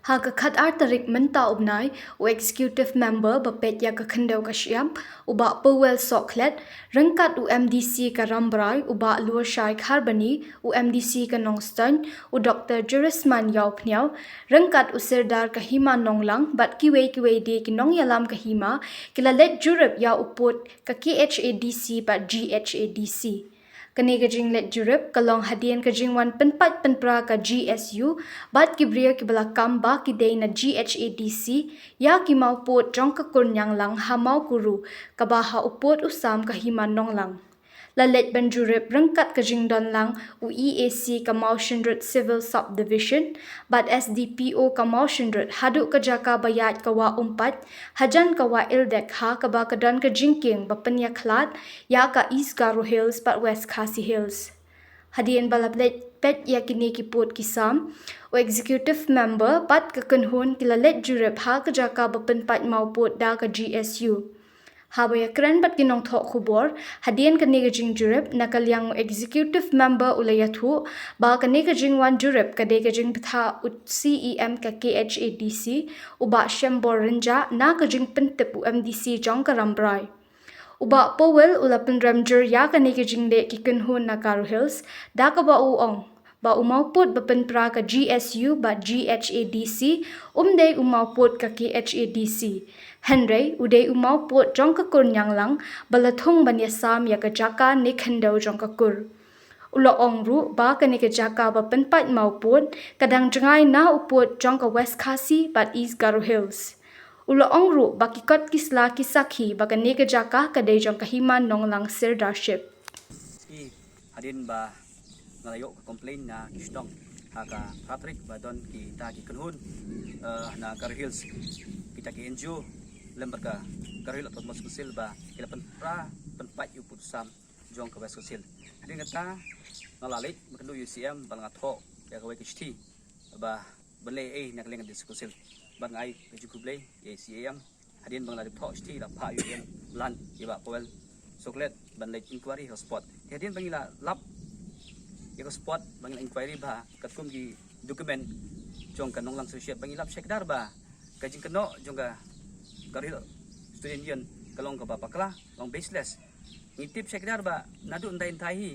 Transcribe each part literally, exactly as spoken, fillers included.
Ha ka khatar tarik mynta u bnai, u Executive Member ba peit ïa ka khyndew ka shyiap, u Bah Powell Sohkhlet, ryngkat u M D C ka Rambrai, u Bah Luoshai Kharbani, u M D C ka Nongstoiñ, u Doktor Jurisman Ïawphniaw, ryngkat u Sirdar ka Hima Nonglang, bad kiwei kiwei de ki nongïalam ka Hima, ki la leit jurip ïa u pud ka K H A D C bad G H A D C. Kane ka jingleit jurip ka long hadien ka jingwan pynpait pynpra ka G S U bad ki briew kiba la kam ba ki dei na G H A D C ïa ki mawpud jong ka kur Ñianglang ha Mawkuru, kaba ha u pud u sam ka Hima Nonglang. La leit ban jurip ryngkat ka jingdon lang u E A C ka Mawshynrut Civil Subdivision bad S D P O ka Mawshynrut haduh ka jaka ba ïaid ka Wah Umpait, hajan ka Wah Ildek ha kaba ka don ka jingkieng ba pynïakhlad ïa ka East Garo Hills bad West Khasi Hills. Hadien ba la peit, peit ïa kine ki pud ki sam, u Executive Member bad ka kynhun ki la leit jurip ha ka jaka ba pynpait mawpud da ka G S U. Haba ïakren bad ki nongthoh khubor, hadien kane ka jingjurip, na ka liang u Executive Member u la ïathuh ba kane ka jingwan jurip ka dei ka jingbthah u C E M ka K H A D C, u Bah Shembor Rynjah, na ka jingpyntip u M D C jong ka Rambrai. U Bah Powell u la pynrem jur ïa kane ka jingleh ki kynhun na Garo Hills, da kaba u ong ba u mawpud ba pynpra ka G S U bad G H A D C um dei u mawpud ka K H A D C. Hynrei u dei u mawpud jong ka kur Ñianglang ba la thung ban ïasam ïa ka jaka ne khyndew jong ka kur. U la ong ruh ba kane ka jaka ba pynpait mawpud ka dang jngai na u pud jong ka West Khasi bad East Garo Hills. U la ong ruh ba ki kot ki sla ki sakhi ba kane ka jaka ka dei jong ka Hima Nonglang Sirdarship. Hadien ba nga la ïoh ka complain na ki shnong ha ka Patrick ba don kita ki kynhun na Garo Hills, kita ki N G O lem bad ka Garo Hills Autonomous Council ba ki la pynpra pynpait ïa u pud u sam jong ka West Khasi Hills. Hadien kata nga la leit ba kynduh ïa u C M ba la nga thoh ïa kawei ka shithi ba ban leh ei na ka liang ka District Council. Bad nga ai ka jingkhublei ïa u C M. Hadien ba nga la dep thoh shithi la phah ïa u M Blunt ïa Bah Powell Sohkhlet ban leit inquiry ha spot. Hadien ba ngi la lap ïa ka spot ba ngi la inquiry ba katkum ki document jong ka Nonglang Sirdarship ba ngi lap shakdar ba ka jingkynnoh jong ka Garo Hills Student Union ka long kaba bakla, long baseless. Ngi tip shakdar ba naduh ndai ndai hi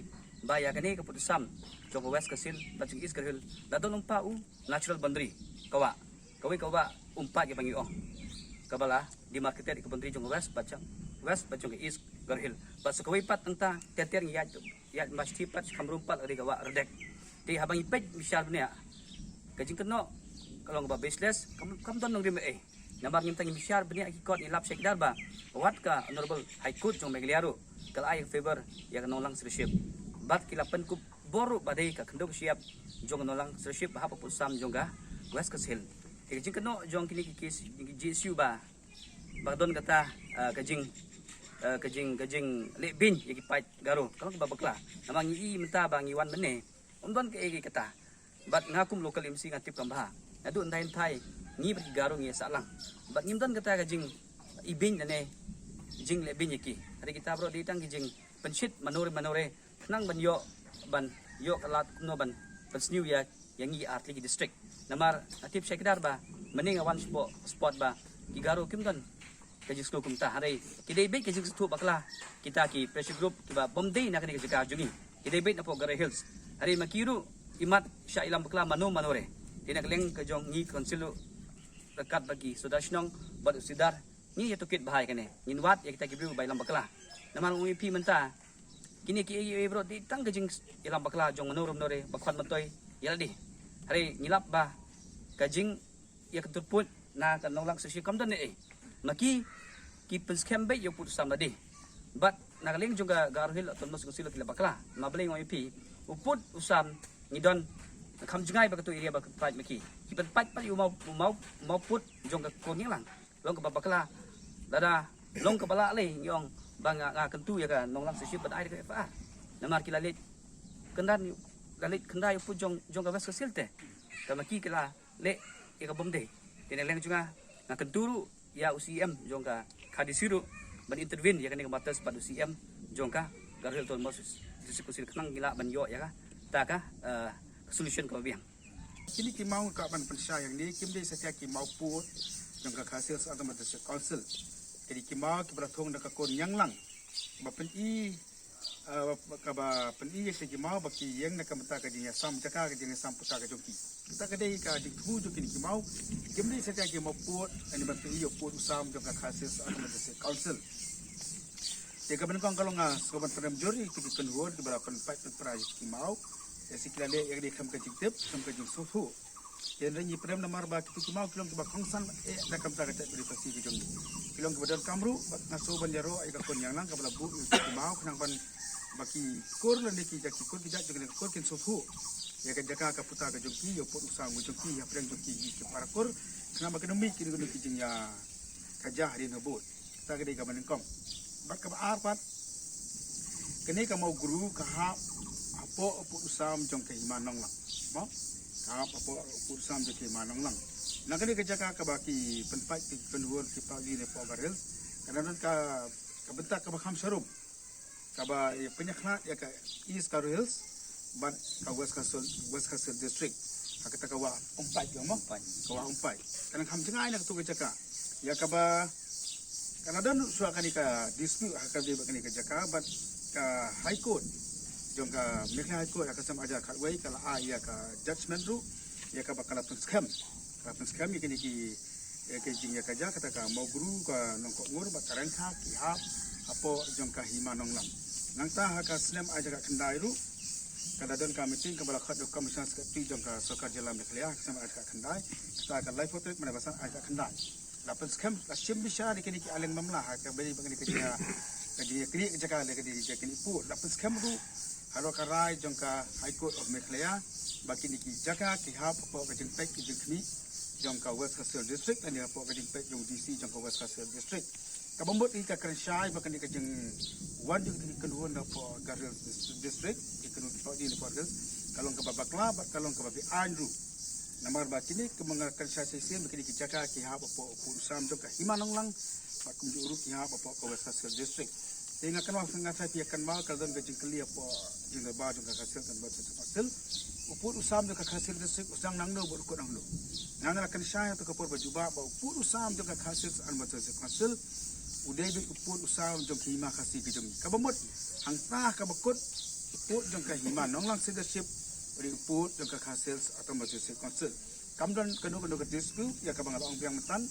ba ïa kane ka pud u sam jong ka West Khasi Hills bad jong East Garo Hills la don lypa u natural boundary ka Wah, kawei ka Wah Umpait kaba ngi ong, kaba la demarcated ka boundary jong ka West bad jong, West bad jong ka East Garo Hills. Bad sa kawei pat nangta ter ter ngi ïaid, ïaid mashti pat, kham rum pat la dei ka Wah Rdek. Te haba ngi peit bishar bniah, ka jingkynnoh ka long kaba baseless, kam, kam don nongrim ei. Namar ngim tang ngi bishar bniah ki kot, ngi lap shakdar ba wat ka Honorable High Court jong Meghalaya ruh ka la ai favor ïa ka Nonglang Sirdarship. Bad ki la pynkup bor ruh ba dei ka khyndew ka shyiap jong ka Nonglang Sirdarship ba hap ha pud u sam jong ka West Khasi Hills. Te ka jingkynnoh jong kine ki case, ki G S U ba, ba don kata, ah, ka jing, ah, ka jing, ka jingleh beiñ ïa ki paid Garo ka long kaba bakla. Namar ngi i mynta ba ngi wan mynne, ym don kaei kaei kata. Bad nga kum local M C nga tip kam bha. Naduh ndai ndai ngi bad ki Garo ngi ïa sah lang. Bad ngim don kata ka jing i beiñ lane jingleh beiñ ïa ki. Hynrei kita baroh dei tang ki jingpynshit mano re mano re khnang ban ïoh, ban ïoh ka lad kumno ban pynsniew ïa, ïa ngi ar tylli ki district. Namar nga tip shakdar ba mynne nga wan shapoh spot ba ki Garo kim don ka jingsngew kumta. Hynrei ki dei beit ka jingsngewthuh bakla kita ki pressure group kiba bym dei na kane ka jaka jong ngi. Ki dei beit napoh Garo Hills. Hynrei ma ki ruh i mat shah ïalam bakla mano mano re. Te na ka liang ka jong ngi council ruh ryngkat bad ki sordar shnong bad u sordar, ngi ïa tohkit bha ïa kane. Ngin wad ïa kita ki briew ba ïalam bakla. Namar nga ong ïa phi mynta, kine kiei kiei baroh dei tang ka jingïalam bakla jong mano re mano re ba khot myntoi ïa lade. Hynrei ngi lap ba ka jing ïa ka turput na ka Nonglang Sirdarship kam don ei ei. Ma ki, ki pynskhem beit ïa u pud u sam lade. Bad na ka liang jong ka Garo Hills Autonomous Council ki la bakla. Ma balei nga ong ïa phi, u pud u sam ngi don kham jngai bad kato area ba pynpait ma ki. Ki pynpait pat ïa u maw, u maw, u mawpud jong ka kur Ñianglang. Long kaba bakla. Lada long kaba lah lei ngi ong ba nga, nga kyntu ïa ka Nonglang Sirdarship ban ai da ka F I R. Namar ki la leit kyndan, la leit kyndan ïa u pud jong, jong ka West Khasi Hills te. Te ma ki ki la leh ïa ka bym dei. Te na liang jong nga, nga kyntu ruh ïa u C M jong ka K H A D C ruh ban intervene ïa kane ka matters bad u C M jong ka Garo Hills Autonomous District Council khnang ngi lah ban ïoh ïa kata ka, eh, solution kaba biang. Kine ki maw ka ban pynshai hangne kim dei satia ki maw pud jong ka Khasi Hills Autonomous District Council. Kine ki maw kiba la thung da ka kur Nianglang ba pyni, eh, kaba pyni ïa ki maw ba ki ïeng na ka bynta ka jingïasam jaka, ka jingïasam puta ka jong ki. Kata ka dei ka jingthmu jong kine ki maw. Kim dei satia ki maw pud, ani ban pyni ïa u pud u sam jong ka Khasi Hills Autonomous District Council. Te kaba nyngkong ka long, ah, sngewbha ban pynrem jur ïa ki kynhun kiba la pynpait pynpra ïa ki maw. Te sa ki la leh ïa kane khlem ka jingtip, khlem ka jingsngewthuh. Te hynrei ngi pynrem namar ba kito ki maw ki long kiba kongsan eh da ka bynta ka jaitbynriew Khasi ka jong ngi. Ki long kiba donkam ruh, bad nga sngewbha ban ïaroh ïa ka kur Nianglang kaba la buh ïa ki maw khnang ban ba ki kur lane ki jait, ki kur ki jait jong kane ka kur kin sngewthuh ïa ka jaka ka puta ka jong ki, ïa u pud u sam jong ki hapdeng jong ki, ki para kur, khnang ba kin ym mih kino kino ki jingïa kajia hadien habud. Kata ka dei kaba nyngkong. Bad kaba ar pat, kane ka maw gru ka hap hapoh u pud u sam jong ka Hima Nonglang. Mo? Ka hap hapoh u pud u sam jong ka Hima Nonglang. Na kane ka jaka kaba ki pynpait ki kynhun ki pait lynti hapoh Garo Hills, ka don ka, ka bynta kaba kham sharum, kaba, eh, pynïakhlad ïa ka East Garo Hills bad ka West Khasi, West Khasi District. Ha kata ka wah Umpai, ïa mo? Umpai. Ka wah Umpai. Ka nang kham jngai na katu ka jaka. Ïa kaba ka la don ruh shuwa kane ka dispute ha kaba ïadei bad kane ka jaka bad ka High Court jong ka Meghalaya High Court ha ka snem ar hajar khatwei ka la ai ïa ka judgment ruh ïa kaba ka la pynskhem, ka la pynskhem ïa kine ki, ïa ki jingïakajia kata ka maw gru ka Nongkohngur bad ka Rengkha ki hap hapoh jong ka Hima Nonglang. Nangta ha ka snem ar hajar khatkhyndai ruh ka la don ka meeting kaba la khot da u Commissioner Secretary jong ka Sorkar Jylla Meghalaya ha ka snem ar hajar khatkhyndai, kata ka laiphew tarik mynta ba san ar hajar khatkhyndai. La pynskhem, la shim bishar ïa kine ki arliang mamla ha kaba ïadei bad kane ka jaka, ka jingïaknieh jaka lane ka jingïaknieh pud. La pynskhem ruh halor ka rai jong ka High Court of Meghalaya ba kine ki jaka ki hap hapoh ka jingpeit ka jingkhmih jong ka West Khasi Hills District lane hapoh ka jingpeit jong u D C jong ka West Khasi Hills District. Kaba mut ïa ka kren shai ba kane ka jingwan jong kine ki kynhun hapoh Garo Hills District, ki kynhun ki pait lynti hapoh Garo Hills, ka long kaba bakla bad ka long kaba beaiñ ruh. Namar ba kine, kumba nga kren shai shisien ba kine ki jaka ki hap hapoh u pud u sam jong ka Hima Nonglang bad kumjuh ruh ki hap hapoh ka West Khasi Hills District. Te nga kynmaw, nga tharai phi ïa kynmaw ka la don ka jingkylli hapoh jingdorbar jong ka Khasi Hills Autonomous District Council. U pud u sam jong ka Khasi Hills District u sdang nangno bad u kut nangno. Nga la kren shai ha katu ka por ba jubab ba u pud u sam jong ka Khasi Hills Autonomous District Council u dei beit u pud u sam jong ka Hima Khasi ka jong ngi. Kaba mut hangta kaba kut u pud jong ka Hima Nonglang Seidaship u dei u pud jong ka Khasi Hills Autonomous District Council. Kam don kano kano ka dispute ïa kaba nga la ong biang mynta,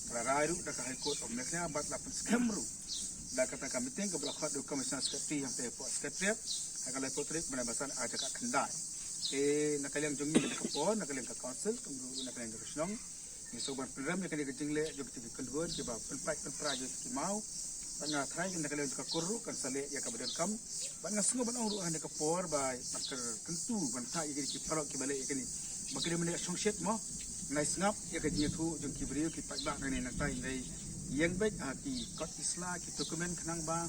ka la rai ruh da ka High Court of Meghalaya bad la pynskhem ruh da kata ka meeting kaba la khot da u Commissioner Secretary hangta hapoh Secretariat ha ka laiphew tarik mynta ba san ar hajar khatkhyndai. Te na ka liang jong ngi na ka por, na ka liang ka council, kumjuh na ka liang jong ka shnong, ngi sngewbha ban pynrem ïa kane ka jingleh jong kito ki kynhun kiba pynpait pynpra ïa kito ki maw. Bad nga tharai na ka liang jong ka kur ruh kan sa leh ïa kaba donkam. Bad nga sngewbha ban ong ruh ha kane ka por ba, ba kyrkhu ban thait ïa kine ki paralok kiba leh ïa kane, ba kine mynta shongshit mo, ngi sngap ïa ka jingïathuh jong ki briew ki paidbah nangne nangtai, hynrei ïeng beit ha ki kot ki sla, ki document khnang ba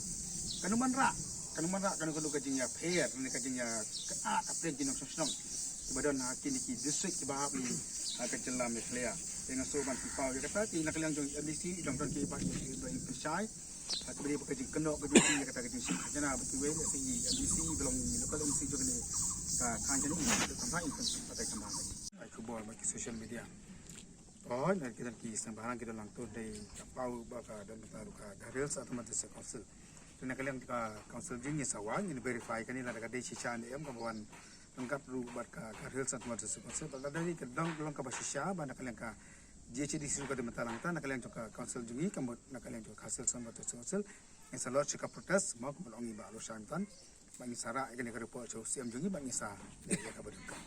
kan ym wanrah, kan ym wanrah kano kano ka jingïapher ne ka jingïakynad hapdeng ki nongshong shnong kiba don ha kine ki district kiba hap ha ka jylla Meghalaya. Te nga sngewbha ban pynpaw ïa kata, te na ka liang jong M D C jong don kiba, kiba pynshai ha kaba ïadei bad ka jingkynnoh ka jong ki ïa kata ka jingshim khajna bad kiwei, lehse i M D C ba long i local M D C jong kane ka thaiñ kane, i Khamphai, i Khamphai, i Khamphai. Ai khubor bad ki social media. Hooid, na ki don ki seng bhalang ki don lang, to dei ka paw ba ka don bynta ruh ka Garo Hills Autonomous District Council. Te na ka liang ka council jong ngi sa wan, ngin verify kane lada ka dei shisha ne em, kaba wan ryngkat ruh bad ka Garo Hills Autonomous District Council, bad lada dei ka dang long kaba shisha, ba na ka liang ka G H A D C ruh ka don bynta lang, te na ka liang jong ka council jong ngi, ka mut na ka liang jong ka Khasi Hills Autonomous District Council, ngin sa lodge ka protest, mo, kumba ong i Bah Aloysius Shyne Than, bad ngin sa rah ïa kane ka report sha u C M jong ngi, bad ngin sa leh ïa kaba donkam.